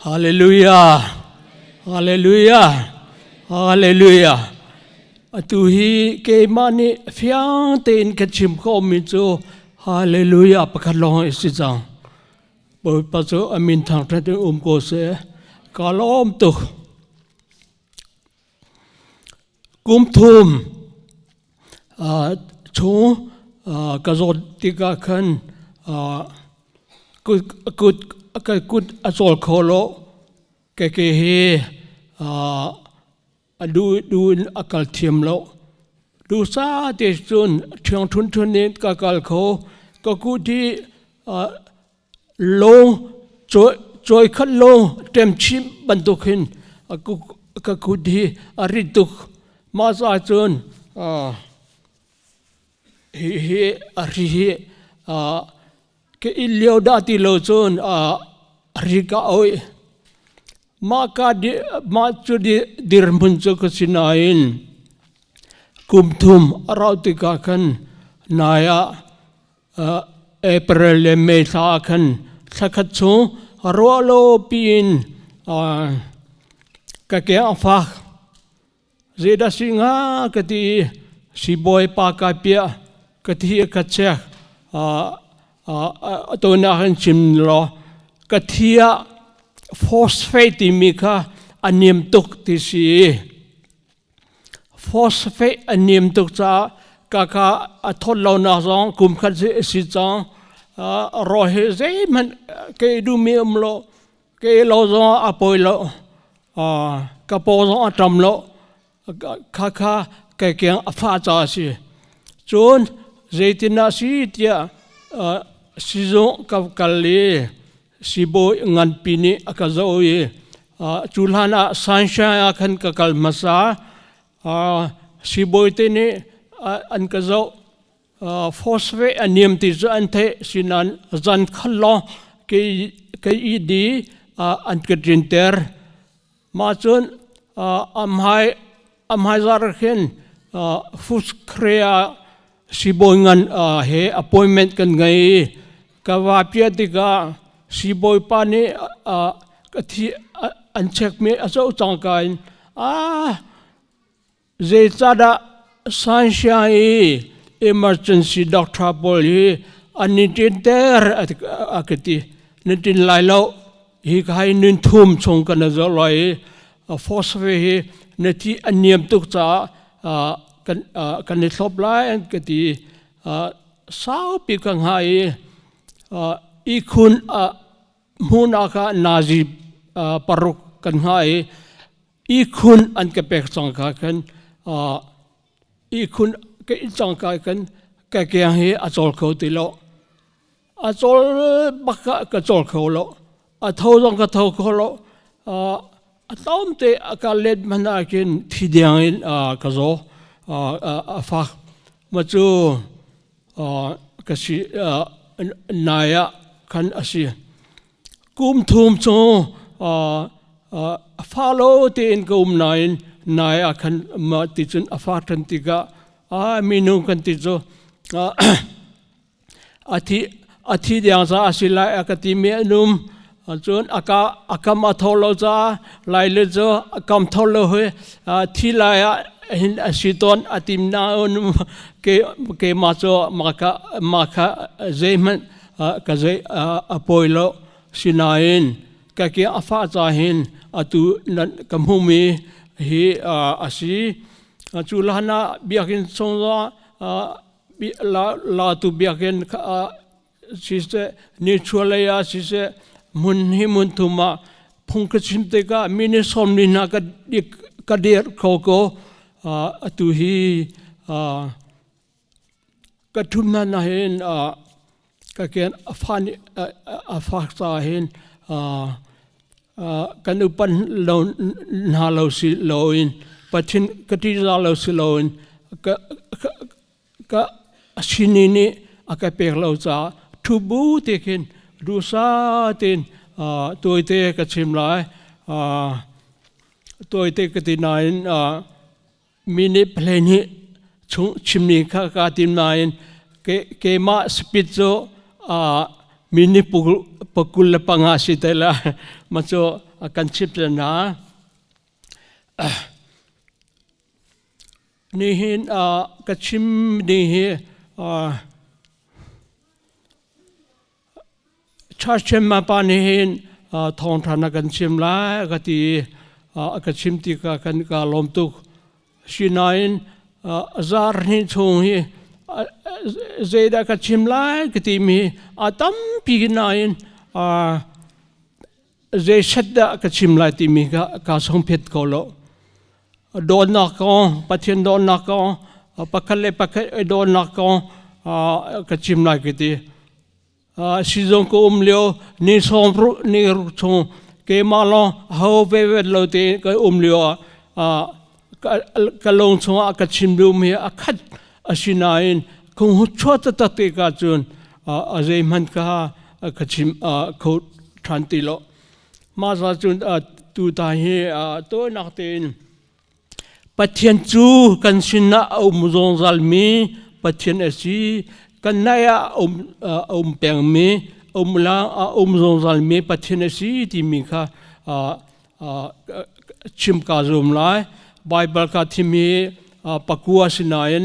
Hallelujah. Hallelujah. Hallelujah. Atu hi keimah nih fiang tein ka chim khawhmi cu Hallelujah pakhat lawng a si cang. Bawipa cu a min thangṭhat in um ko seh. Ka lawm tuk. Kum thum chung ka zawt tikah khan kut ka kut a cawl kho lo. Ka ke hi a duh duh in a kal thiam lo. Duhsah te cun ṭhiang ṭhun in ka kal kho. Ka kut hi lung cawi khat lung ṭemchim bantuk hin ka kut hi a rit tuk. Mah caah cun hi a hri hi ka inn lio dah ti lo cun a hri ka oih. Mah ka mah cu dirhmun cu ka si nain kum thum a rauh tikah khan nai ah April le May thla ah khan thla khat chung ruahlo piin ka ke a fak. Zeidah si hnga ka ti i siibawi pa kai piah ka thi ka check tunak in chim law ka thi ah phosphate timi kha a niam tuk ti si. Phosphate a niam tuk caah ka kha a thawt lonak zong kum khat si cang. Rawl hi zeihmanh ka ei duhmi um lo. Ka ei lo zong a pawi lo. Ka paw zong a ṭam lo. Khakha kai keng a fah caah a si. Cun zeitin ah si tiah sizung ka kal i sibawi nganpi nih a ka zoh i cu hlan ah Sunshine ah khan ka kal hmasa. Sibawi te nih an ka zoh. Phosphate a niam ti cu an theih sinan zan khat lawng kei i di an ka ṭinter. Mah cun a hmaizar khin Footscray siibawi ngan he appointment kan ngei i ka va piah tikah siibawi pa nih ka thi an check mi a zoh cangka in zeicahdah Sunshine i emergency doctor pawl hi an i ṭinter a ka ti. Na ṭin lai lo. Hi ka hi nun thum chung kan zoh lai i phosphate hi na thi a niam tuk caah kan i thlop lai an ka ti. Saupi ka hngah i ihkhun hmun ah kha nazi paruk kan hngah i ihkhun an ka pek cang ka khan ihkhun ka in cang ka khan ka keng hi a cawl kho ti lo. A cawl bak ah ka cawl kho lo. A tho zong ka tho kho lo. A tlawmte a ka let hmanh ah khin thi deng in ka zaw a fak. Ma cu ka si nai ah khan a si. Kum thum cu a fa lo tein ka um nain nai ah khan mah ti cun a fa ṭhan tikah a minung kan ti cu A thi deng caah a si lai a ka timi an um. Cun a ka a kam a tho lo caah lai le cu a kam tho lo hi thi lai ah hin a si tawn a tim na um. Ke keimah cu mah kha zeihmanh ka zei a pawi lo. Sinain ka ke a fah ca hin atu nan ka hmumi hi a si. Cu hlan ah biakinn chung zong latu biakinn siseh nichuahlei ah siseh hmun hi hmun thum ah phung ka chim tikah mi nih sawmli hna ka dir kho ko. Atu hi ka thum hna na hin ka ken a fa a fak ca hin kan upan lo hna lo si loin Pathian ka ṭihzah lo si loin ka ka sini nih a ka pek lo caah ṭhu bu te khin duhsa tein tawite ka chim lai. Tawite ka ti nain mi nih plane hi chung chimmi kha ka tim nain keimah speed cu. Minute 25 si te la ma cu kan chip le na. Nihin ka chim ding hi Church ma pa nih hin thawngṭha na kan chim lai ka ti i a ka chim tikah kan ka lawm tuk. Sinain zar hnih chung hi zeidah ka chim lai ka timi a tampi nain zei set dah ka chim lai timi kha kaa songphet ko lo. Dawtnak kong, Pathian dawtnak kong, pakhat le pakhat i dawtnak kong ka chim lai ka ti. Sizung ka um lio ni sawm ni ruk chung keimah lawng ho ve lo te ka um lio ah ka lung chungah ka chim duhmi a khat asinain kung chuah taktak te ka cun a zeihmanh kha ka chim kho ṭhan ti lo. Mah za cun tutan hi tawinak tein Pathian cu kan sinah a um zungzalmi Pathian a si. Kan nai ah a um pengmi, um lang a um zungzalmi Pathian a si timi kha chim ka zum lai. Baibal ka thim hi pakua si nain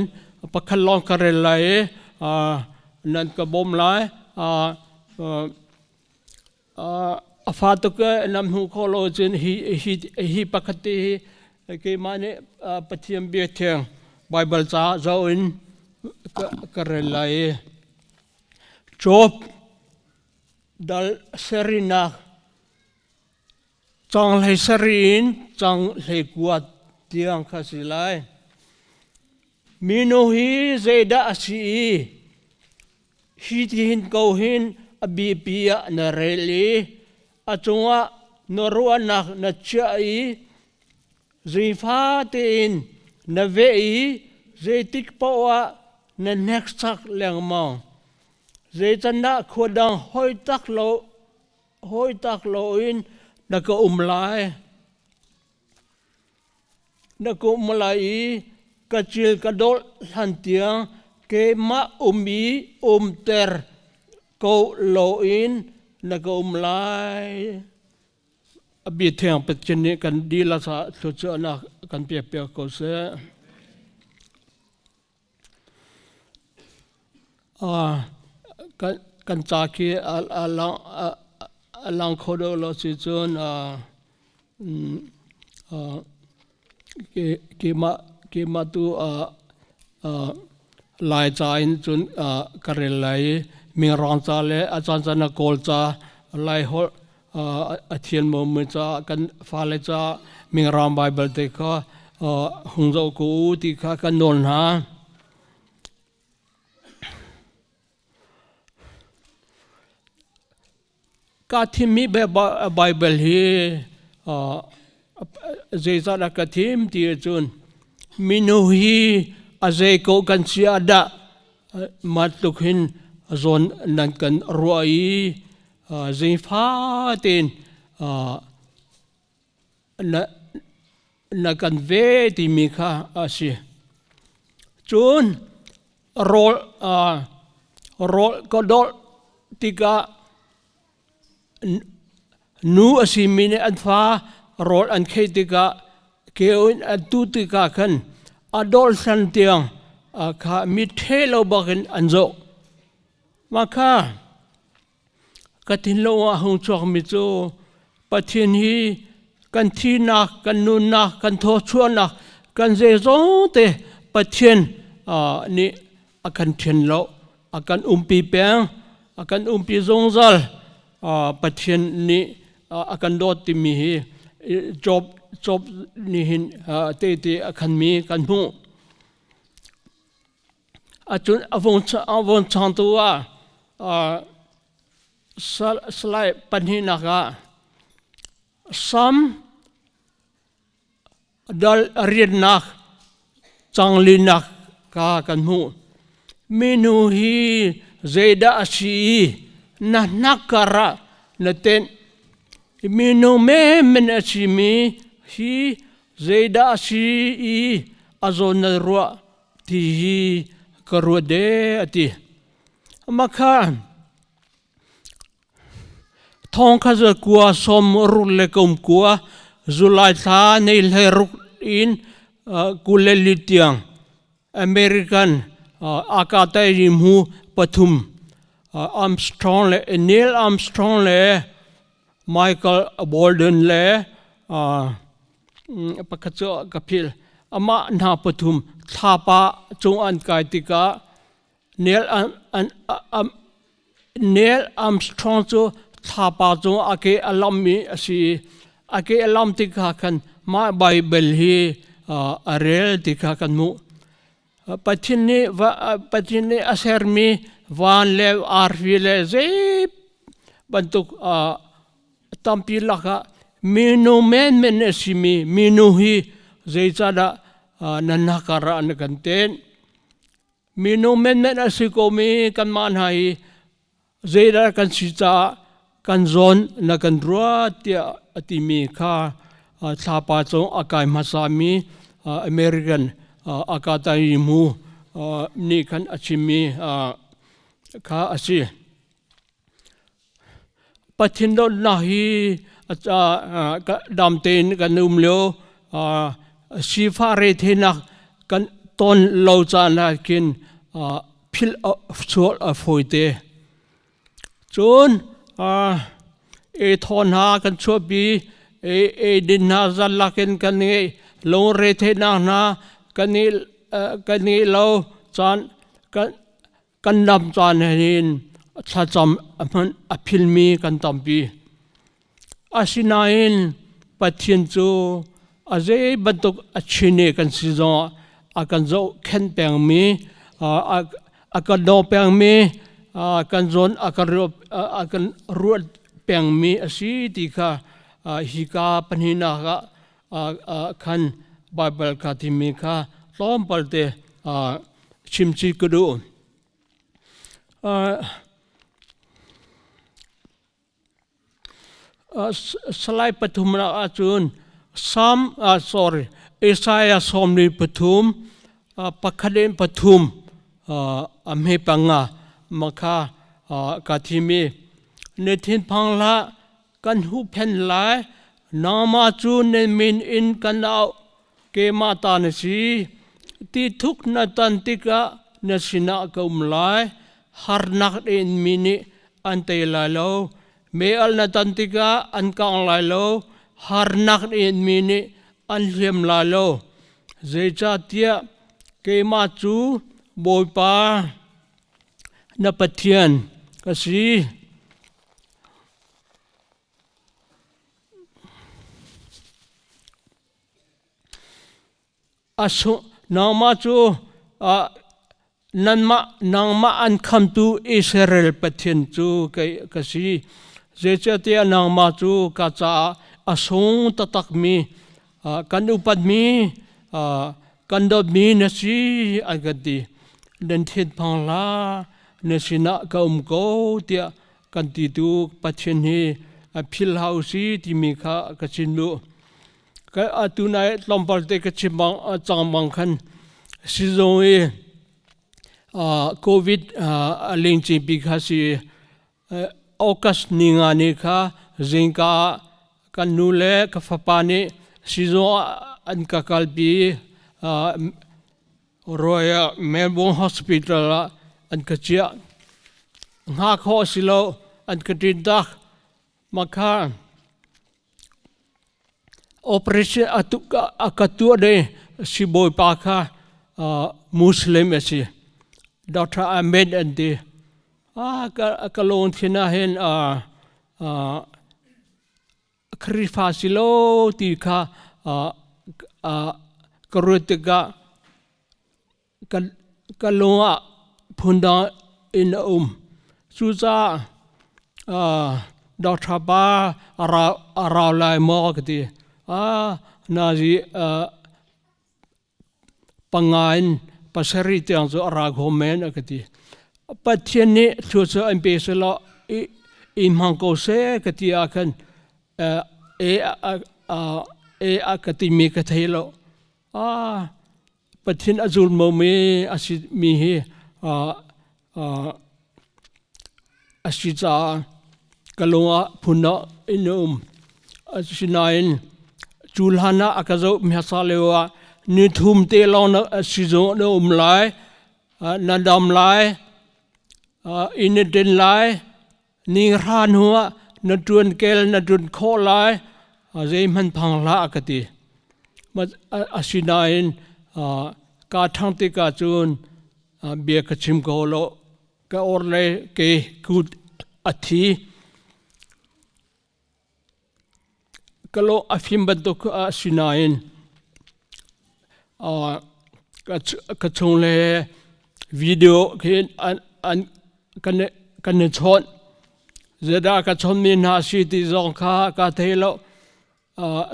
pakhat lawng ka rel lai i nan ka bawm lai. A fa tuk nam hmuh khawh lo cun hi hi hi pakhat te hi keimah nih Pathian bia thiang Baibal ca zoh in ka rel lai i Job dal serinak cang hlei sarih in cang hlei kua tiang kha si lai. Minu hi zeidah a si i Hi tihin ko hin a biapi ah na rel i a cungah na ruahnak na chiah i zeifa tein na veh i zeitik paoh ah na hneksak lengmang. Zeicandah khua dang hoi tak lo hoi tak loin na ka um lai. Na ka um lai i ka cil ka dolh hlan tiang keimah um i umter ko loin na ka um lai. A bia thiang Pathian nih kan dihlak caah thluachuahnak kan pek piak ko seh. Kan ca khi a lang kho deuh lo si cun keimah tu Lai ca in cun ka rel lai i Mirang ca le a caancaan ah Kawl ca, Lai holh a thian maw caah kan fale caah Mirang Baibal te kha hung zoh ko u ti kha kan nawl hna. Ka thimmi Baibal hi zeizah dah ka thim ti ahcun minu hi a zei ko kan si ah dah mah tluk hin zawn nan kan ruah i zingfa tein na kan ve timi kha a si. Cun rawl rawl ka dolh tikah nu a simi nih an fa rawl an khei tikah keu in an tu tikah khan a dolh hlan tiang kha mi ṭhe lo bakin an zoh. Mah kha Ka thinlung ah a hung chuakmi cu Pathian hi kan thihnak, kan nunnak, kan thawchuahnak, kan zeizong te Pathian nih a kan ṭhen lo, a kan umpi peng, a kan umpi zungzal. Pathian nih a kan dawt timi hi Job Job nih hin tehte a khanmi kan hmuh. Acun a vung changtu ah Salai pahnihnak ah Sam dal riannak canglinak ka kan hmuh. Minu hi zeidah a si i na hnakkar ah na tenh. Minu menmen a simi hi zeidah a si i a zawn na ruah ti hi ka ruat de a ti. Mah kha Thong kha za kua som ruk le kum kua July thla nei hlei ruk in kul le li tiang American akatai mu pathum Armstrong le Neil Armstrong le Michael Bolden le pakhat cu ka phil amah hna pathum thlapa cung an kai tikah Neil Neil Armstrong cu thlapa cung a ke a lammi a si i a ke a lam tikah khan mah Baibal hi a rel ti kha kan hmuh. Pathian nih Pathian nih a sermi van le arfi le zei bantuk tampi lakah minu menmen a simi minu hi zeicahdah nan hakar ah na kan tenh? Minu menmen a si komi kanmah hna hi zeidah kan si caah kan zawn na kan ruat tiah a timi kha thlapa cung a kai hmasami American Akatani mu nih khan a chimmi kha a si. Pathian dawtnak hi dam tein kan um lio sifah rethenak kan ton lo caan ah khin philh sual a fawi te. Cun ei thaw hna kan chuahpi, ei din hna zalak in kan ngei, lungre theihnak hna kan ngeih lo caan kan Kan lam caan hin thlacam a hman a philmi kan tampi. Asinain Pathian cu a zei bantuk a chin i kan si zongah a kan zohkhenh pengmi, a kan daw pengmi, kan zawn a kan ruat pengmi a si ti kha hika pahnihnak ah khan Baibal kha timi kha tlawmpal te chimchih ka duh. Salai pathum ah cun Psalm sorry Isaiah 43 pakhat in pathum a hme panga makha ka thimi ne thinphang hlah kan huhphenh lai nangmah cu na min in kan auh keimah ta na si ti thuk na tan tikah na sinah ka um lai harnak in mi nih an tei lai lo mei-al na tan tikah an kang lai lo harnak in mi nih an hliam lai lo zeicahtiah keimah cu Bawipa na Pathian ka si. Nangmah cu nangmah an khamtu Israel Pathian cu kei ka si. Zeicahtiah nangmah cu ka caah a sung taktakmi, kan upatmi, kan dawtmi na si, an kan ti. Nan thinphang hlah, na sinah ka um ko, tiah kan ti tu Pathian hi a phil hau si timi kha ka chim duh. Ka atu nai tlawmpal te ka chim bang cang bang khan sizung i COVID a lingcing pi kha si August ni nga ni kha zingka kan nu le ka fapa nih sizung an ka kalpi Royal Melbourne Hospital ah an ka chiah. Hngah khawh a si lo, an ka ṭin tak. Makha operation a ka tuah ding sibawipa kha Muslim a si. Dr. Ahmed an ti. Ah, ka, ka lungthin ah hin Khrihfa si lo ti kha ka ruat tikah ka lung ah phundang in a um. Cucaah Doctor pa a rau lai maw ka ti. Nazi panga in pasarih tiang cu a ra kho men a ka ti. Pathian nih thluachuah an pe selaw i hmang ko seh ka ti ah khan e a ka timi ka thei lo. Pathian a zul mi a si mi hi a si caah. Ka lung ah phun ah in a um. Asinain cu hlan ah a ka zoh hmasa lio ah ni thum te lawng na sizung na um lai, na dam lai, inn na din lai, ni hra hnu ah na ṭuan kel na ṭuan khawh lai, zeihmanh phang hlah a ka ti. Asinain kaa ṭhang tikah cun bia ka chim ko lo. Ka or le ke kut a thi. Ka lawh a fim bantuk a si nain ka chung le video khin an kan i chawnh. Zeidah ka chawnhmi hna si ti zong kha ka thei lo.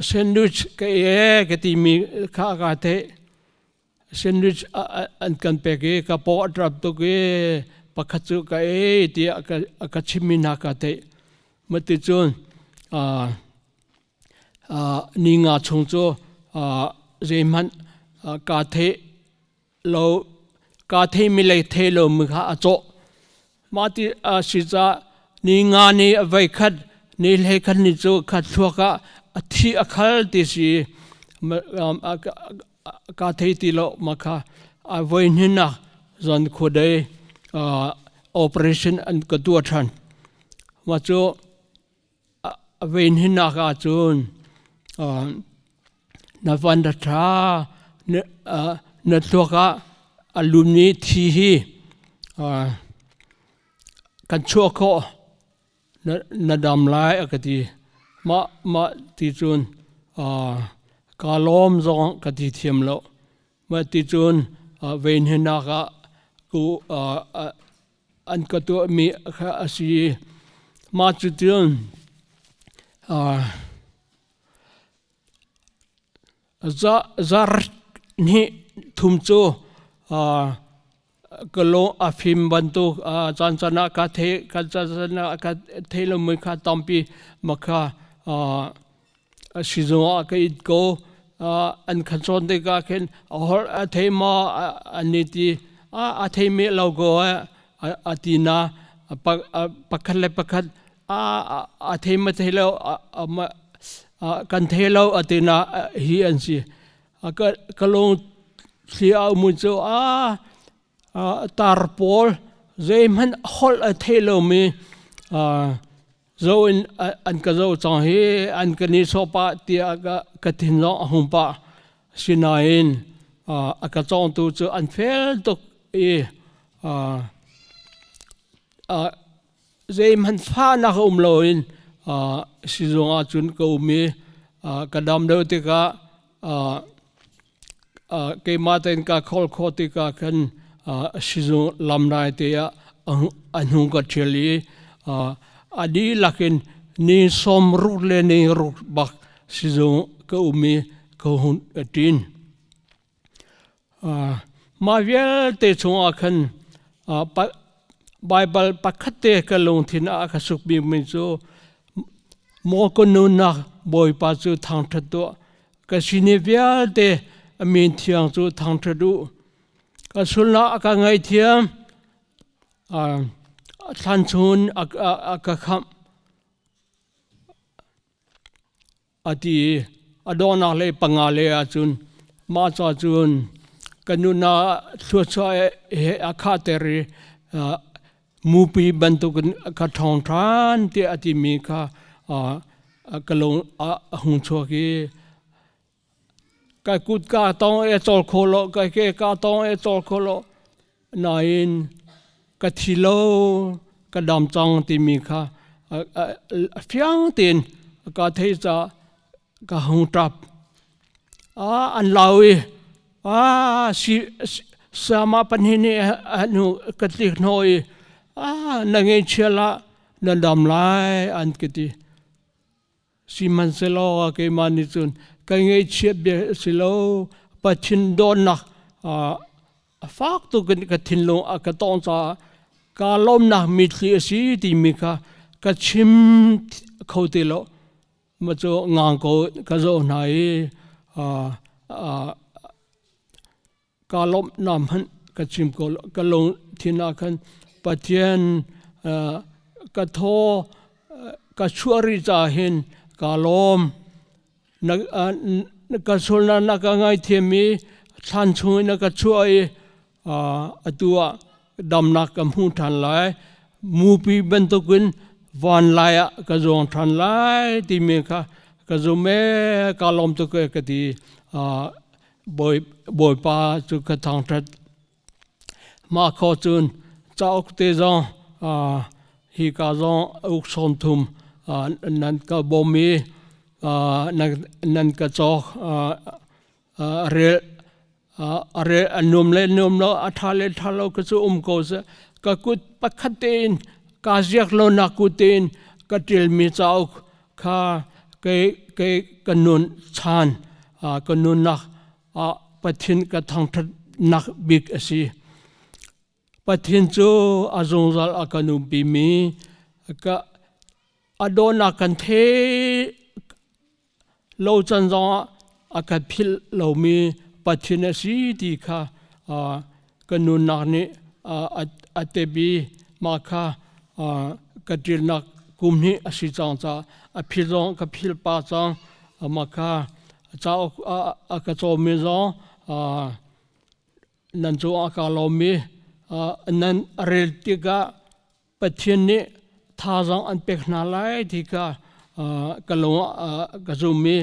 Sandwich ka ei ee ka timi kha ka theih. Sandwich an kan pek i ka paw a ṭap tuk i pakhat cu ka ei tiah a ka chimmi hna ka theih. Mati cun ni nga chung cu zeihmanh kaa theih lo, kaa theimi le thei lomi kha a cawh. Mah ti a si caah ni nga ni a voi khat ni hlei khat ni cu khat thluak ah a thi a khal ti si ka thei ti lo ma kha a voi hnin ah zan khuadei operation an ka tuah ṭhan. Mah cu a voi hninnak ah cun na van a ṭha na thluak ah a lummi thi hi kan chuah khawh na dam lai a ka ti. Mah mah ti cun kaa lawm zong ka ti thiam lo. Mah ti cun venhinak ah ku an ka tuahmi kha a si. Mah cu cun zarh hnih thum cu ka lung a fim bantuk caan caan ah ka thei ka caan ah ka thei lomi kha tampi makha sizung ah ka it ko. An khan cawn tikah khin a holh a thei maw an i ti a thei mi lo ko a ti na pakhat le pakhat a thei ma thei lo kan thei lo a ti na hi an si. Ka lung thli a um cu a tar pawl zeihmanh holh a thei lomi zo in an ka zo cang hi an ka ni sawh pah tiah ka thin zong a hung pah. Sinain a ka cawngtu cu an fel tuk i zeihmanh fahnak a um loin sizung ah cun ka um i ka dam deuh tikah keimah tein ka khawl khawh tikah khan sizung lamrai te ah a hnung ka ṭhial i a dihlak in ni 60 le ni ruk bak sizung ka um i ka hun ṭin. Mah vialte chungah khan Baibal pakhat te ka lungthin ah a ka suk bikmi cu maw ka nunnak Bawipa cu thangṭhat tuah, ka sini vialte a min thiang cu thangṭhat u. Ka sulnak a ka ngaihthiam, thlan chungin a ka khamh. A ti i a donghnak lei panga lei ahcun mah ca cun ka nun ah thluachuah he a khahter i mupi bantukin ka ṭhawng ṭhan tiah a timi kha ka lung a hung chuak i ka kut ka tong e cawl kho lo, ka ke ka tong e cawl kho lo nain ka thi lo, ka dam cang timi kha a fiang tein ka thei ca ka hung ṭap. An lau i a si sama pahnih nih hnu ka tlik hnaw i a na ngeichia lah na dam lai an ka ti. Sihmanhsehlaw keimah nih cun ka ngaihchiat bia a si lo, Pathian dawtnak a fak tuk in ka thinlung a ka tawng caah kaa lawmnak mitthli a si timi kha ka chim kho ti lo. Ma cu ngang ko ka zoh hna i kaa lawmhnak hmanh ka chim ko lo. Ka lungthin ah khan Pathian ka thaw. Ka chuah rih caah hin kaa lawm. Na, ka sualnak na ka ngaithiam i thlan chung in na ka chuah i atu ah damnak ka hmu ṭhan lai. Mupi bantukin van lai ah ka zuang ṭhan lai timi kha ka zum ee, kaa lawm tuk ee ka ti. Bawipa cu ka thangṭhat. Mah kho cun cauk te zong hika zong uk 30 nan ka bawm i nan ka cawk rel rel a nuam le nuam lo a ṭha le ṭha lo ka cu um ko seh. Ka kut pakhat tein kaa ziak lo nak kut tein ka ṭialmi cauk kha kei kei ka nun chan ka nunnak ah Pathian ka thangṭhatnak bik a si. Pathian cu a zungzal a kan umpimi ka a dawtnak kan thei lo can zongah a kan philh lomi Pathian a si ti kha ka nunnak nih a tep i mah kha ka ṭilnak kum hi a si cang caah a phil zong ka phil pah cang. Mah kha cauk a ka cawmmi zong nan cungah kaa lawm i nan rel tikah Pathian nih thazaang an pek hna lai ti kha ka lung ah ka zum i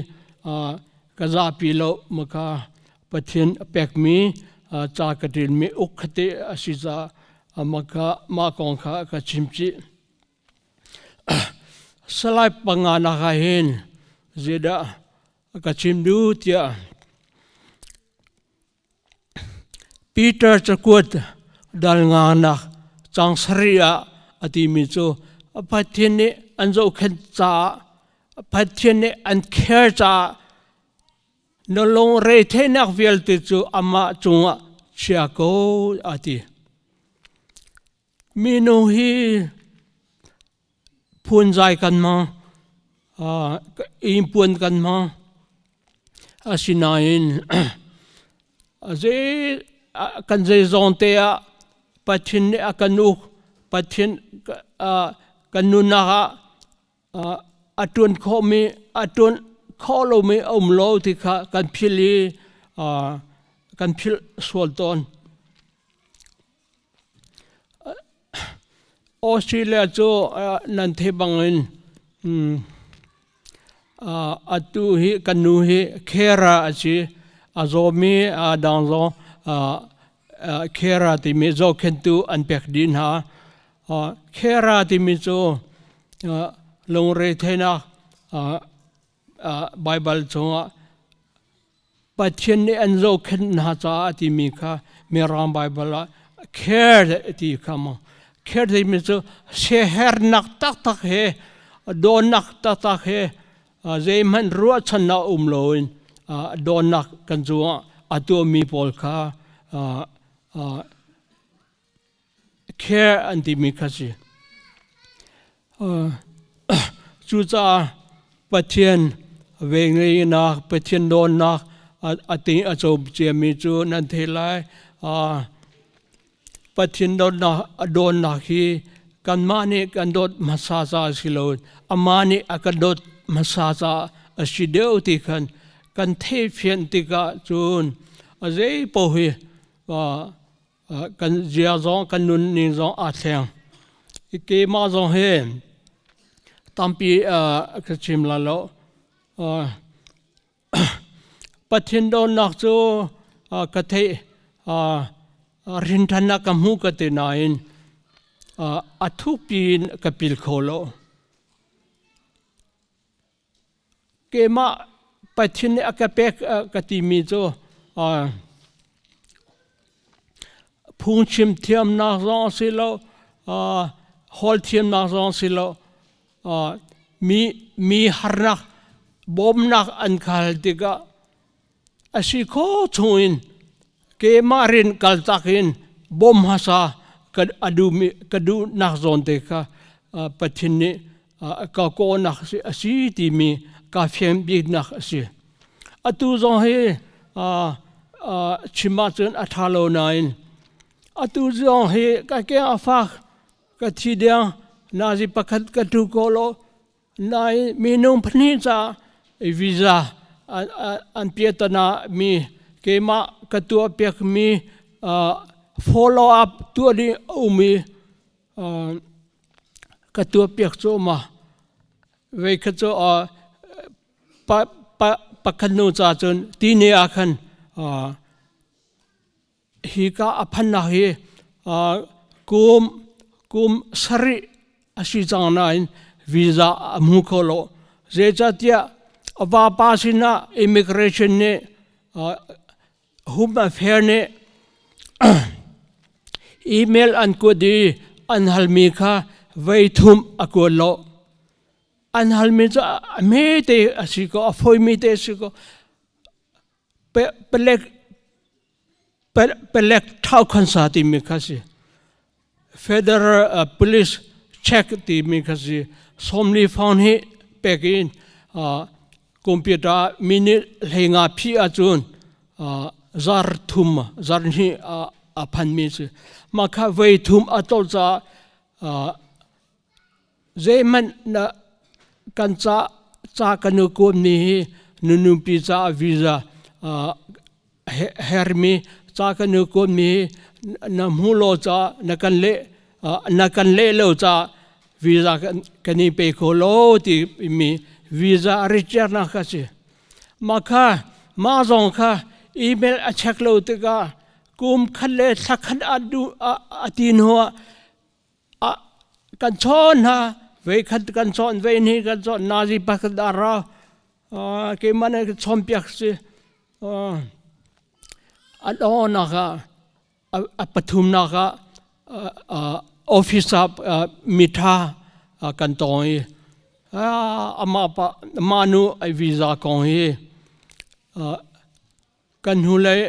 ka zapi lo ma kha Pathian a pekmi ca ka ṭilmi uk khate a si caah mah kha mah kong kha ka chim chih. Salai panga nak ah hin zeidah ka chim duh tiah Peter cakuat dal nganak cang sarih ah a timi cu Pathian nih an zohkhenh caah Pathian nih an care caah na lungre theihnak vialte cu amah cungah chia ko a ti. Minu hi phunzai kan hmang, inn puan kan hmang. Asinain zei kan zeizong te ah Pathian nih a kan uk, Pathian kan nunnak ah a ṭuan khawhmi a ṭuan khawh lomi a um lo ti kha kan philh i kan philh sual tawn. Australia cu nan theih bangin atu hi kan nu hi Kera a si. A zawmi dang zong Kera timi zohkhenhtu an pek dih hna. Kera timi cu lungre theihnak Baibal chungah Pathian nih an zohkhenh hna caah a timi kha Mirang Baibal ah care ti kha maw care timi cu siaherhnak taktak he dawtnak taktak he zeihmanh ruahchannak um loin dawtnak kan cungah a tuahmi pawl kha care an timi kha si. Cucaah Pathian vengleinak, Pathian dawtnak a ting a co ciami cu nan theih lai. Pathian dawtnak a dawtnak hi kanmah nih kan dawt hmasa caah si lo, amah nih a kan dawt hmasa caah a si deuh ti khan kan theihfian tikah cun a zei paoh hi kan zia zong kan nunning zong aa thleng. Keimah zong hi tampi ka chim la lo. Pathian dawtnak cu ka theih rinṭhannak ka hmu ka ti nain a thukpi in ka pil kho lo. Keimah Pathian nih a ka pek ka timi cu phungchim thiamnak zong a si lo, hawl thiamnak zong a si lo, mi harnak bawmnak an ka hal tikah a si kho chungin keimah rin kaltak in bawm hmasa ka a duhmi ka duhnak zawn te kha Pathian nih ka kawhnak a si timi ka fian biknak a si. Atu zong hi chim ahcun a ṭha lo nain atu zong hi ka keng a fak ka thi deng nazi pakhat ka tu ko lo. Nain minung pahnih ca visa an piahtana mi keimah ka tuah piak mi follow up tuah ding a um i ka tuah piak cuahmah. Voikhat cu pakhat nu ca cun tini ah khan hika a phannak hi kum kum sarih a si cang nain visa a hmu kho lo. Zeicahtiah a vapa sinah immigration nih Home Affair nih email an kuat i an halmi kha voi thum a kuat lo. An halmi cu a hmete a si ko, a fawimi te a si ko. Palek palek ṭhaukhansa timi kha si. Federal Police check timi kha si. 40 fang hi pek in computer minute 15 phih ahcun zar thum zar hnih a phanmi si. Mah kha voi thum a tlolh caah Zeihmanh na kan ca ca kan i kuammi hi na nupi caah visa hermi ca kan i kuammi hi na hmu lo caah na kan leh na kan leh lo caah visa kan i pe kho lo timi visa reject-nak kha si. Mah kha mah zong kha email a check lo tikah kum khat le thla khat a duh a ti hnuah kan chawn hna veikhat kan chawn veihnih kan chawn nazi pakhat a ra keimah nih ka chawnpiak si a dawnak ah a pathumnak ah office ah mitha kan tong i amah pa mah nu ai visa kong hi Kan hnulei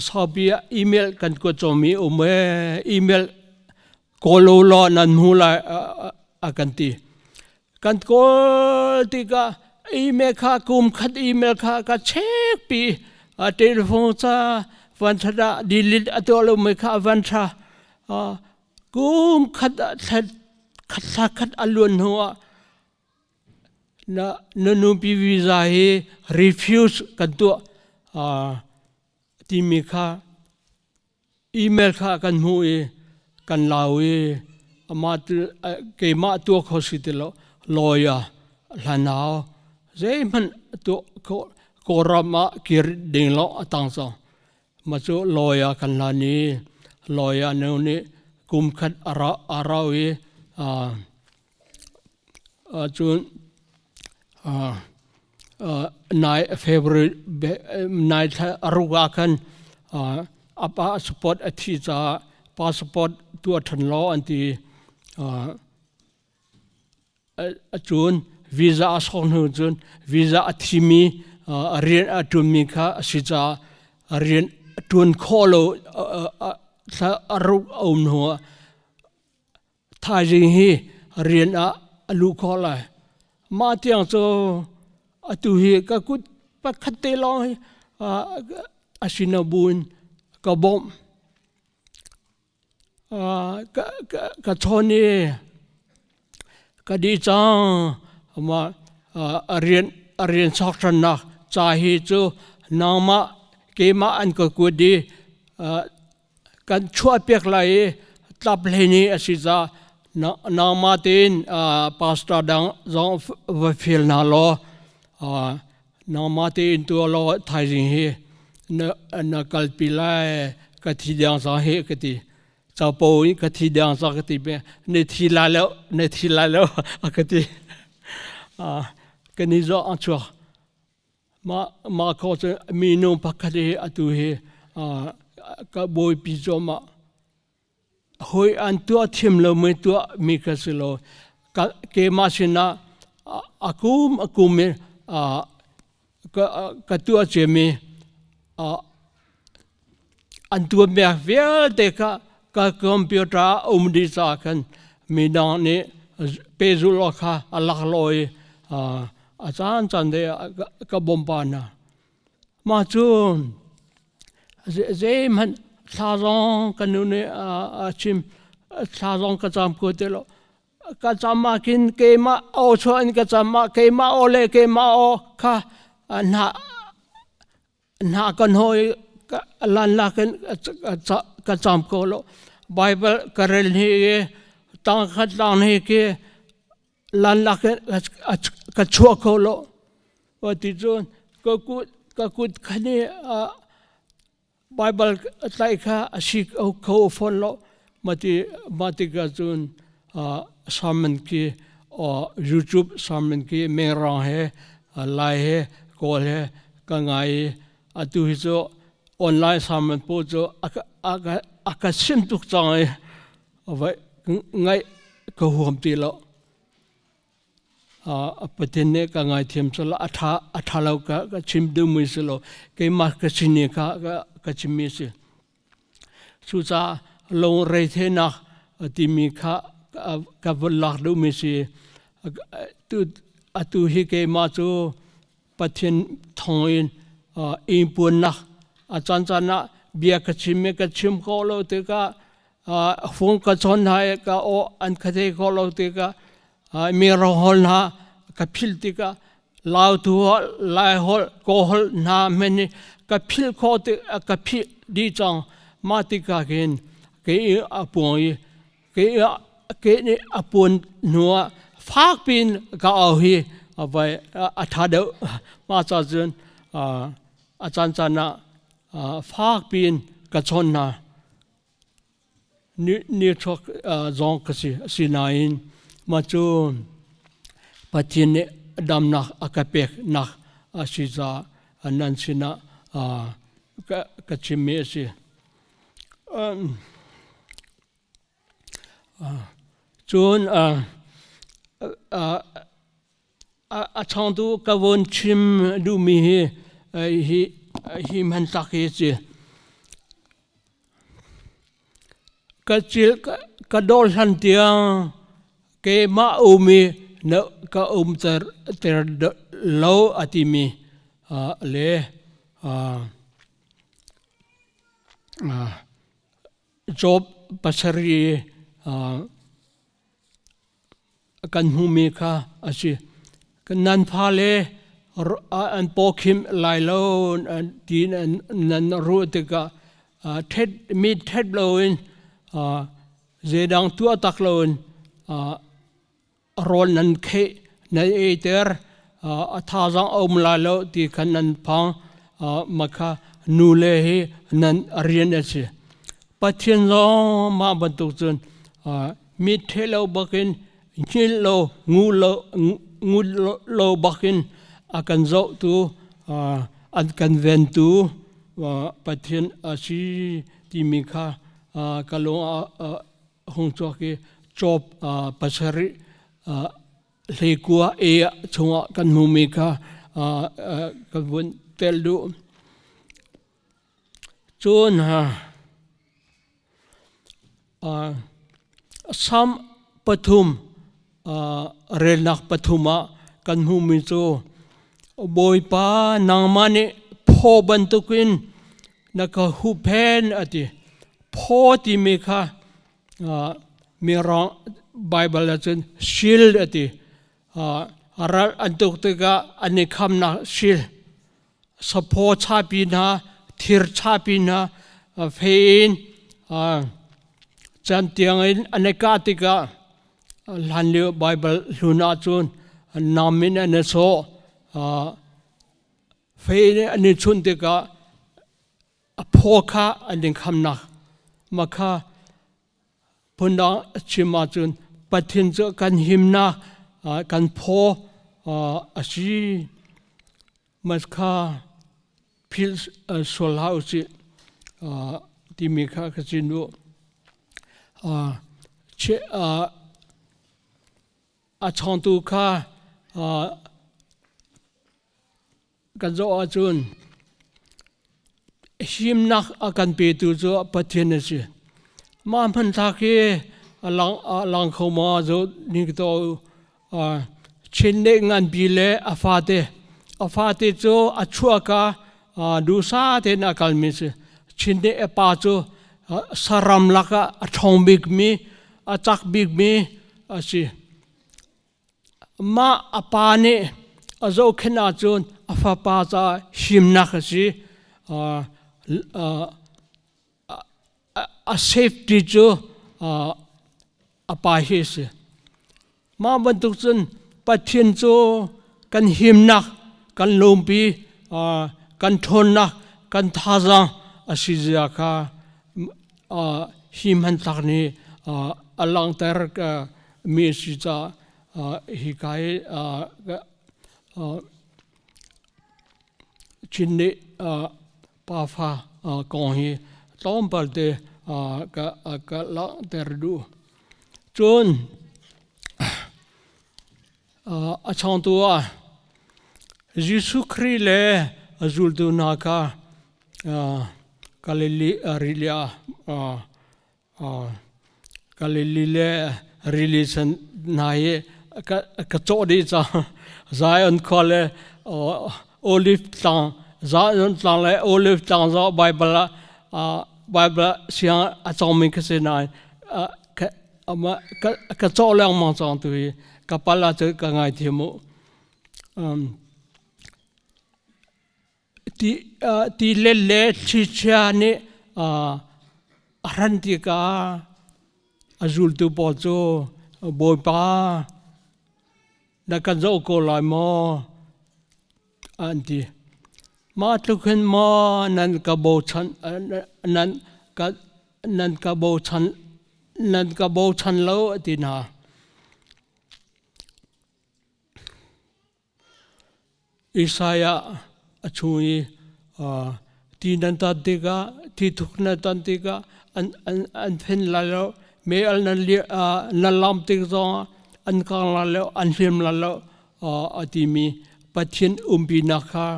saupi ah email kan kuat cawmi um ee email kawl u law nan hmu lai a kan ti. Kan kawl tikah email kha kum khat email kha ka check pi a telephone ca van that ah delete a tuah lomi kha van tha kum khat khat thla khat a luan hnu ah Na nupi visa hi refuse kan tuah timi kha email kha kan hmuh i kan lau i amah keimah tuah kho si ti lo lawyer hlan hau zeihmanh tuah kho Kawlram ah kir ding lo a tang cang. Mah cu lawyer kan hlan i lawyer nu nih kum khat a rau i Cun nai February nai thla ruk ah khan a passport a thih caah passport tuah ṭhan law an ti. Cun visa a sawk hnu cun visa a thimi rian a ṭuanmi kha a si caah rian a ṭuan khawh lo thla a ruk a um hnu ah Thaizing hi rian ah a luh khawh lai. Mah tiang cu atu hi ka kut pakhat te lawng hi a sino buin ka bawmh. Ka chawn i ka dih cang. Mah a rian a rian sok ṭhannak ca hi cu nangmah keimah an ka kuat i kan chuahpiak lai i tlap hlei a si caah nangmah tein pastor dang zong va fial hna law nangmah tein tuah law thaizing hi na kalpi lai ka thi deng cang hi ka ti capo in ka thi deng cang ka ti na thi lai lo na thi lai lo a ka ti kan i zawh ang chuak Mah kho cu minu pakhat hi atu hi ka bawipi cuahmah. Hawi an tuah thiam lomi tuah mi ka si lo. Keimah sinah a kum a kum in ka tuah ciami an tuahmi vialte kha ka computer ah a um dih caah khan midang nih pehzulh awk kha a laklawh i a caancaan te ah ka bawmh pah hna. Mah cu zeihmanh thla zong ka nu nih a chim, thla zong ka cam kho ti lo. Ka cam ah khin keimah aw chuah in ka cam ah keimah aw le keimah aw kha hna hna kan hawi lan lak in ka cam ko lo. Bible ka rel hi i tang khat tang hi khi lan lak in ka chuah kho lo. Ti cun ka kut khan i Baibal tlaih kha a si kho fawn lo. Mah tikah cun sermon khi YouTube sermon khi mengrang he Lai he Kawl he ka ngai i atu hi cu online sermon pawl cu a ka sim tuk cang i ngaih ka huam ti lo. Pathian nih ka ngaithiam cu a ṭha a ṭha lo ka ka chim duhmi si lo, keimah ka sin i kha ka chimmi si. Cucaah lungretheihnak timi kha ka vun lak duhmi si. Atu hi keimah cu Pathian thawngin ingpuannak a caancaan ah bia ka chim i ka chim khawh lo tikah, fung ka chawn hna i ka aw an ka thei khawh lo tikah, mi rohol hna ka philh tikah, Lautu holh, Lai holh, Kaw holh hna hmenh hi ka philh khawh tik, ka philh dih cang. Mah tikah khin kei a puang i kei ke nih a puan hnu ah fak piin ka au hi a vai a ṭha deuh. Mah ca cun a caancaan ah fak piin ka chawn hna. Ni chuak zong ka si. Asinain mah cu Pathian nih damnak a ka peknak a si caah nan sinah ka chimmi a si. Cun a chawngtu ka vun chim duhmi hi hi hi hmanthlak hi a si. Ka cil ka dawr hlan tiang keimah um i na ka umter ter lo a timi le Job pasarih kan hmuhmi kha a si. Nan fale an pawkhim lai lo ti nan ruah tikah ṭhet mi ṭhet loin, zeidang tuah tak loin rawl nan kheh nan eiter, a thazaang a um lai lo ti kha nan phang. Mah kha nule hi nan rian a si. Pathian zong mah bantuk cun mit the lo bakin, hngilh lo ngu lo ngut lo bakin a kan zohtu, an kan ventu Pathian a si timi kha ka lung ah hung chuak i Job 7 21 e chungah kan hmumi kha ka vun tel duh. Cun Salm 3 relnak 3 ah kan hmuhmi cu, Bawipa, nangmah nih phaw bantukin na ka huhphen a ti. Phaw timi kha Mirang Bible ahcun shield a ti. Ral an tuk tikah an i khamnak shield. Saphaw chapi hna, thir chapi hna, fei in cantiang in an i kah tikah, hlanlio Bible hlun ahcun nam in an i sawh, fei in an i chunh tikah a phaw kha an in khamnak. Mah kha phundang chim ahcun Pathian cu kan himnak, kan phaw a si. Mah kha philh sual hlah usih timi kha ka cin u. A chawngtu kha kan zoh ahcun himnak a kan petu cu Pathian a si. Mah hmanthlak hi a lang kho ma zo ning to Chin nih nganpi le a fate, a fate cu a chuaka duhsa tein a kalmi si. Chin nih a pa cu saram lakah a ṭhawng bikmi, a cak bikmi a si. Mah a pa nih a zohkhenh ahcun a fapa caah himnak a si. A safety cu a pa hi a si. Mah bantuk cun Pathian cu kan himnak, kan lungpi, kan ṭhawnnak, kan thazaang a si zia kha hi hmanthlak nih a langhter mi a si caah hika hi Chin nih pafa kong hi tlawmpal te ka langhter duh. Cun a chawngtu ah Jesuh Khrih le a zultu hna kha Galilee rili ah Galilee le rili sen hna hi ka cawh dih cang. Zion khua le Olive tlang, Zion tlang le Olive tlang zong Bible ah Bible siang a cawngmi ka si nain ka cawh lengmang cang tu hi ka pal ahcun ka ngaithiam u. Ti let le thlichia nih a hran tikah a zultu pawl cu Bawipa na kan zoh ko lai maw an ti. Mah tluk hin maw nan ka bochan nan ka nan ka bochan nan ka bochan lo a ti hna. Isaiah a chung i ti nan tan tikah ti thuk nan tan tikah an an an phen lai lo mei al nan nan lam tik zongah an kang lai lo an hlim lai lo a timi Pathian umpinak kha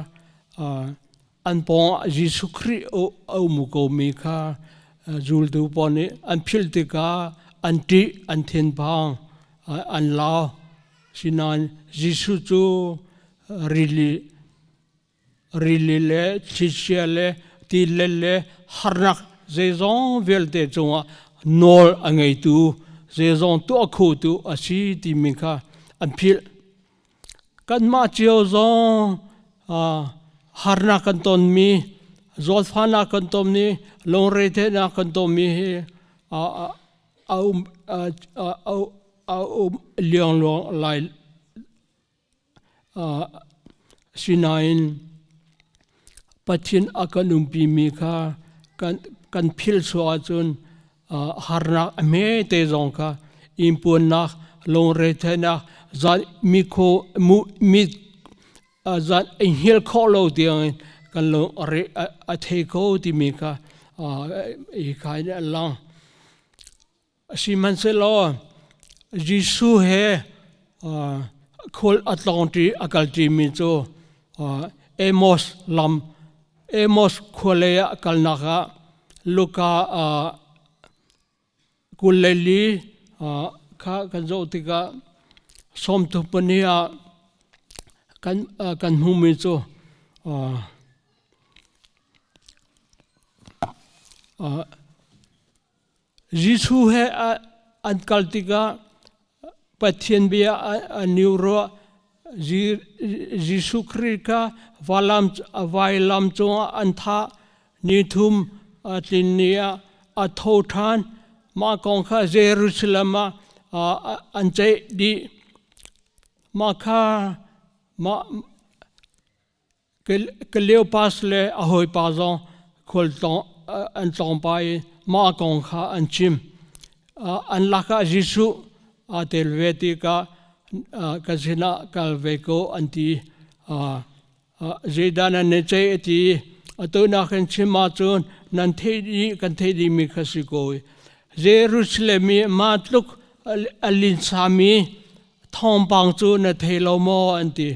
an pawng ah Jesuh Khrih a um komi kha zultu pawl nih an philh tikah an ṭih an thinphang an lau. Sinain Jesuh cu rili rili le thlichia le tilet le harnak zeizong vialte cungah nawl a ngeitu zeizong tuah khotu a si timi kha an philh. Kanmah cio zong harnak kan tonmi, zawtfahnak kan tonmi, lungretheihnak kan tonmi hi a um a um liangluang lai. Sinain Pathian a kan umpimi kha kan philh sual ahcun harnak a hmete zong kha inpuannak, lungretheihnak, zan mikho mi zan i hngilh khawh lo tiangin kan lung a thei kho timi kha hi kha in a lang. Sihmanhsehlaw Jesuh he khual a tlawngṭi a kalṭimi cu Amos lam Amos khualei ah kalnak ah Luka 24 kha kan zoh tikah 32 ah kan hmuhmi cu Jesuh he an kal tikah Pathian bia an i ruah. Jesuh Khrih kha vailam cungah an thah. Nithum a tlin ni ah a tho ṭhan. Mah kong kha Jerusalem ah an ceih dih. Mah kha mah Kleopas le a hawipa zong khualtlawng an tlawng pah i mah kong kha an chim. An lakah Jesuh aa tel ve tikah ka sinah kal ve ko an ti. Zeidah nan i ceih a ti. Atu nak in chim ahcun nan theih dih kan theih dihmi kha si ko. Jerusalem i mah tluk a linsami thawngpang cu na thei lo maw an ti.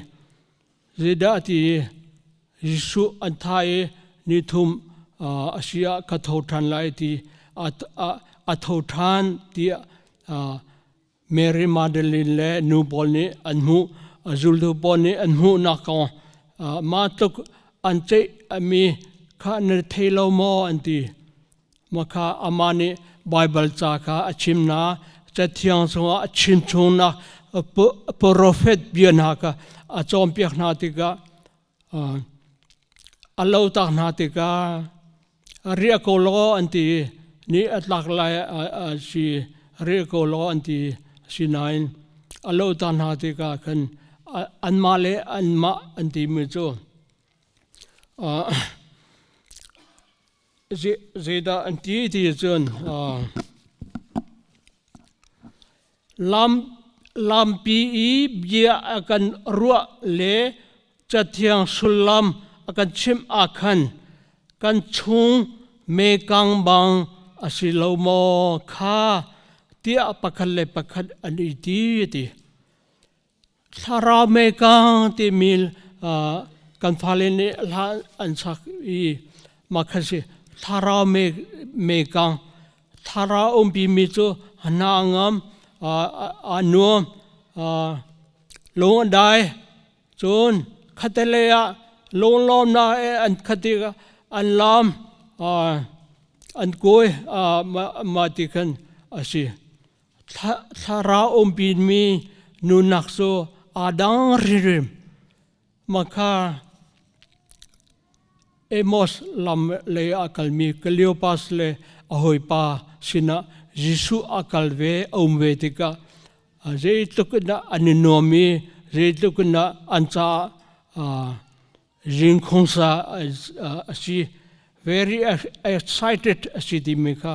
Zeidah a ti i Jesuh an thah i nithum a si ah ka tho ṭhan lai ti a tho ṭhan tiah Mary Magdalene le nu pawl nih an hmuh. Zultu pawl nih an hmuhnak kong mah tluk an ceih mi kha na thei lo maw an ti. Mah kha amah nih Baibal ca kha a chim hna. Cathiang chungah a chimchungnak Profet bia hna kha a cawnpiak hna tikah a lo tak hna tikah riah ko law an ti ni a tlak lai a si riah ko law an ti sinain a lo tak hna tikah khan anmah le anmah an timi cu Zeidah an ti ti cun lam lampi i bia a kan ruah le Cathiang sullam a kan chimh ah khan kan chung mekang bang a si lo maw kha tiah pakhat le pakhat an i ti ti. Thlarau mekang timi kan fale nih hla an sak i mah kha si thlarau mekang thlarau umpi mi cu hna a ngam a nuam lung a dai cun khatte ah lunglawmnak an khati an lam an kuai mah ti khan a si. Thlarau umpimi nunnak cu aa dang hrimhrim. Mah kha Amos lam lei ah a kalmi Kleopas le a hawipa sinah Jesuh a kal ve, a um ve tikah zeitluk in dah an i nuam i zeitluk in dah an caah zingkhongsa a si very excited a si timi kha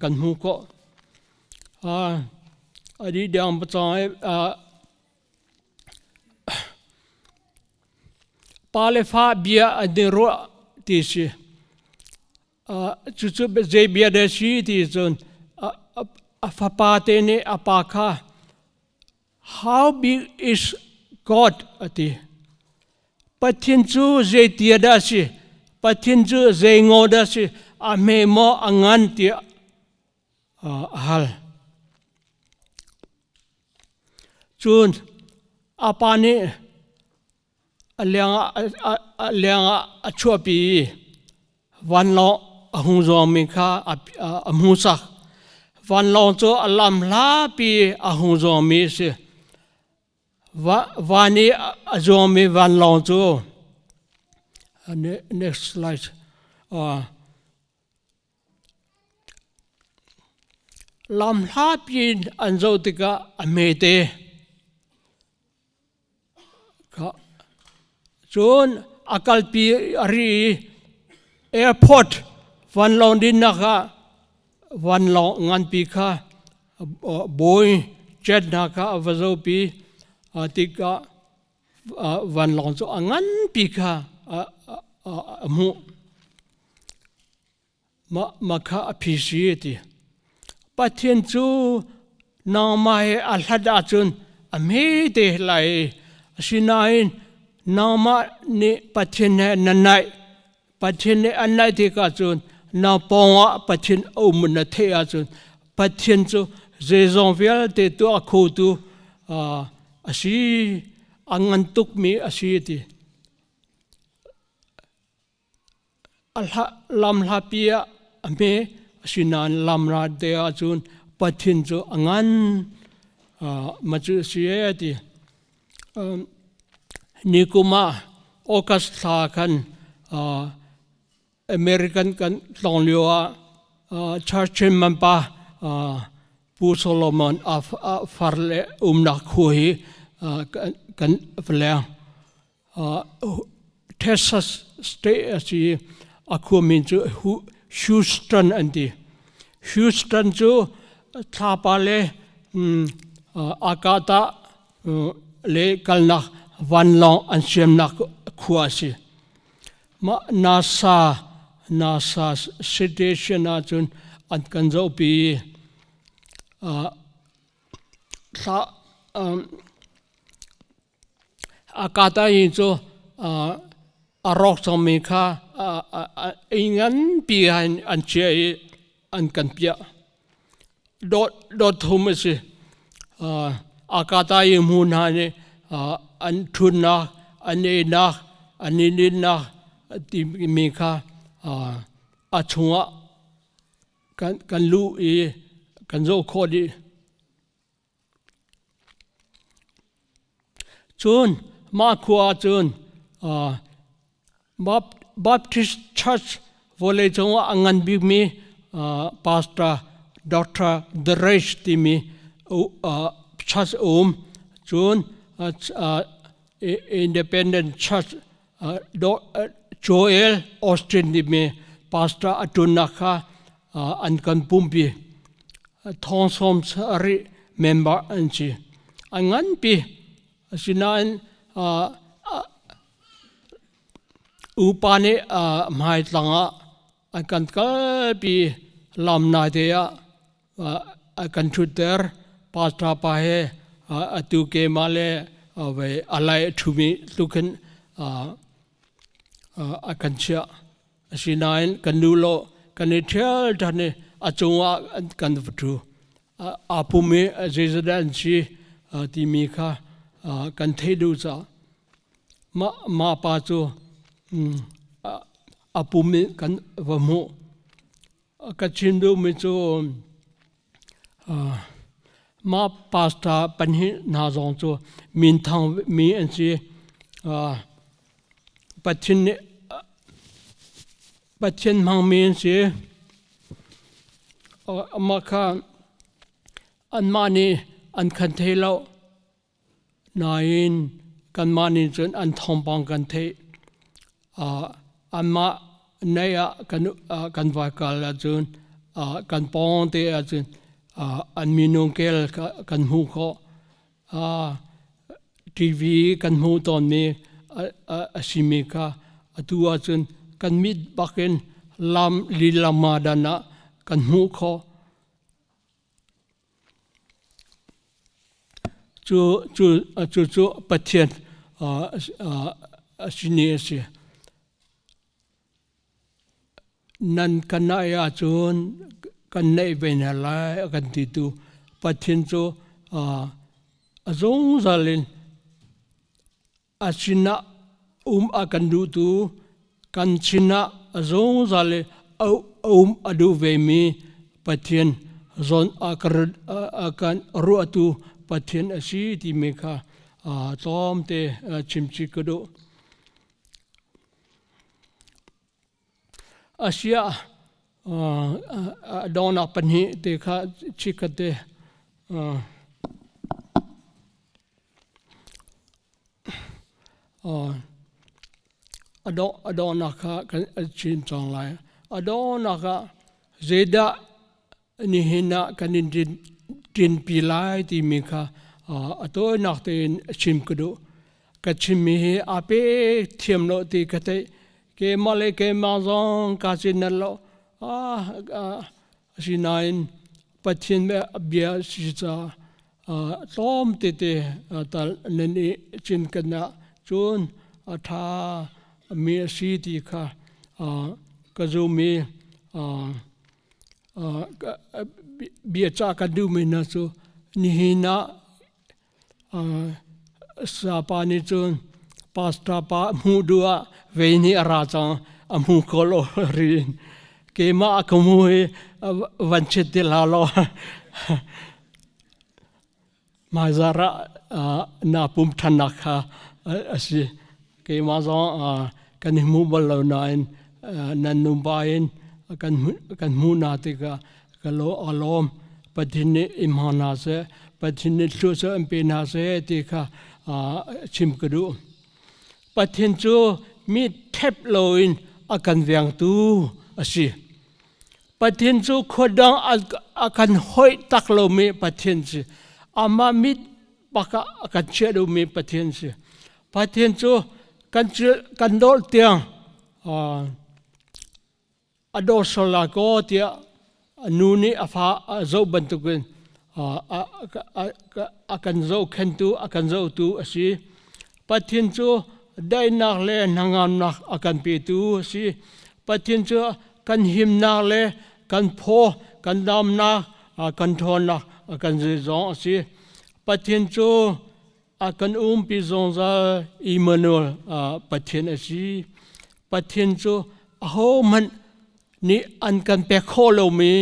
kan hmuh khawh. A dih dang pacang pa le fa bia an i ruah ti si. Cucu zei bia dah si ti cun a fapa te nih a pa kha How big is God? a ti. Pathian cu zeitia dah a si? Pathian cu zei ngaw dah a si? A hme maw a ngan tiah a hal. Cun a pa nih a leng ah a chuahpi i vanlawng a hung zuangmi kha a hmuhsak. Vanlawng cu a lam hlapi a hung zuangmi a si. Van i a zuangmi vanlawng cu next slide. Lam hlapi in an zoh tikah a hmete. Cun a kalpi a ri i airport vanlawng dinnak ah vanlawng nganpi kha Boeing jet hna kha a va zohpi tikah vanlawng cu a nganpi kha a hmuh. Mah kha a phi si a ti. Pathian cu nangmah he a hlat ahcun a hmete lai. Asinain nangmah nih Pathian he na naih. Pathian nih an naih tikah cun na pawngah Pathian a um na theih ahcun Pathian cu zeizong vialte tuah khotu a si, a ngan tukmi a si a ti. Lam hlapi ah a hme asinain lam rate ahcun Pathian cu a ngan ma cu a si ee ti. Ni kum ah August thla khan American kan tlawng lio ah church chairman pa Pu Solomon a far le umnak khua hi kan va leng. Texas State a si i a khua min cu Houston an ti. Houston cu thlapa le akata le kalnak vanlawng an siamnak khua a si. Mah NASA NASA station ahcun an kan zohpi i thla A kata hi cu a rawk cangmi kha ei nganpi an chiah i an kan piah. Dawt thum a si. A kata i hmu hna nih an ṭhutnak, an einak, an i ninnak timi kha a chungah kan luh i kan zoh khawh dih. Cun mah khua ah cun Baptist Church vawleicung ah a ngan bikmi Pastor Dr. Dresch timi church a um. Cun Independent Church Joel Austin timi pastor a ṭunnak kha an kan pumpi. Thong sawm sarih member an si. An nganpi. Asinain upa nih hmaitlang ah an kan kalpi lam naite ah a kan ṭhutter. Pastor pa he atu keimah le a lai a ṭhumi tluk hin a kan chiah. Asinain kan nu law kan i ṭhial ṭhan i a cungah kan va ṭhu. Aa pum i zeizahdah an si timi kha kan theih duh caah mah, mah pa cu a pum in kan va hmuh. Ka chim duhmi cu mah pastor pahnih hna zong cu minthang mi an si. Pathian nih Pathian hmangmi an si. Amah kha anmah nih an khan thei lo. Nain kanmah nih cun an thawngpang kan theih. Anmah nei ah kan kan vai kal ahcun kan pawng te ahcun an minung kel kan hmuh khawh. TV kan hmuh tawnmi a simi kha atu ahcun kan mit bakin lam lilama dan ah kan hmuh khawh. Cu cu cu cu Pathian a sini a si. Nan kan naih ahcun kan naih ve hna lai a kan titu Pathian cu a zungzal in a sinah um a kan duhtu kan sinah a zungzal in um a duh vemi Pathian zawn a kan ruahtu Pathian a si timi kha tlawmte chimchih ka duh. Asia dawnak pahnih te kha chikkhat te a dawhnak kha kan chim cang lai. A dawhnak ah zeidah nihin ah kan in ṭinpi lai timi kha a tawinak tein chim ka duh. Ka chimmi hi aa pe thiam lo ti ka theih. Keimah le keimah zong kaa cin lo. Asinain Pathian bia si caah tlawm tete tal nan i cinken ah cun a ṭha mi a si ti kha ka zum i biacah kan duhmi hna cu nihin ah sapa nih cun pastor pa hmuh duh ah vei nih a ra cang a hmu ko lo rin keimah a ka hmu i van chit ti hlah law hmaizarh ah naa pum ṭhannak kha a si. Keimah zong kan i hmu bal lo nain nan nupa in kan hmuh hna tikah ka a lawm. Pathian nih i hmang hna seh, Pathian nih thluachuah in pe hna seh ti kha chim ka duh. Pathian cu mi ṭhep loin a kan vengtu a si. Pathian cu khuadang a kan hoih tak lomi Pathian si. Amah mit bak ah a kan chiah duhmi Pathian si. Pathian cu kan kan dawh tiang a dawt sol lai kaw tiah nu nih a fa a zoh bantukin a kan zohkhentu a kan zohtu a si. Pathian cu daihnak le hnangamnak a kan petu a si. Pathian cu kan himnak le kan phaw, kan damnak, kan ṭhawnnak a kan zeizong a si. Pathian cu a kan umpi zungzal Emmanuel Pathian a si. Pathian cu ahohmanh nih an kan pek khawh lomi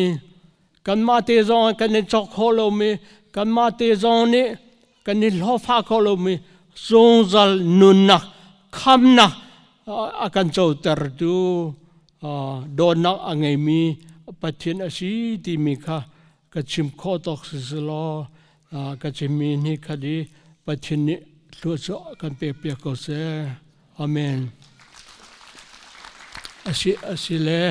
kanmah te zong kan i cawk khawh lomi kanmah te zong nih kan i hlawhfah khawh lomi Zungzal nunnak khamnak a kan cotertu dawtnak a ngeimi Pathian a si timi kha ka chim khawh tawk si selaw ka chimmi ni khat i Pathian nih thluachuah kan pekpiak ko seh. Amen. Asi asi le.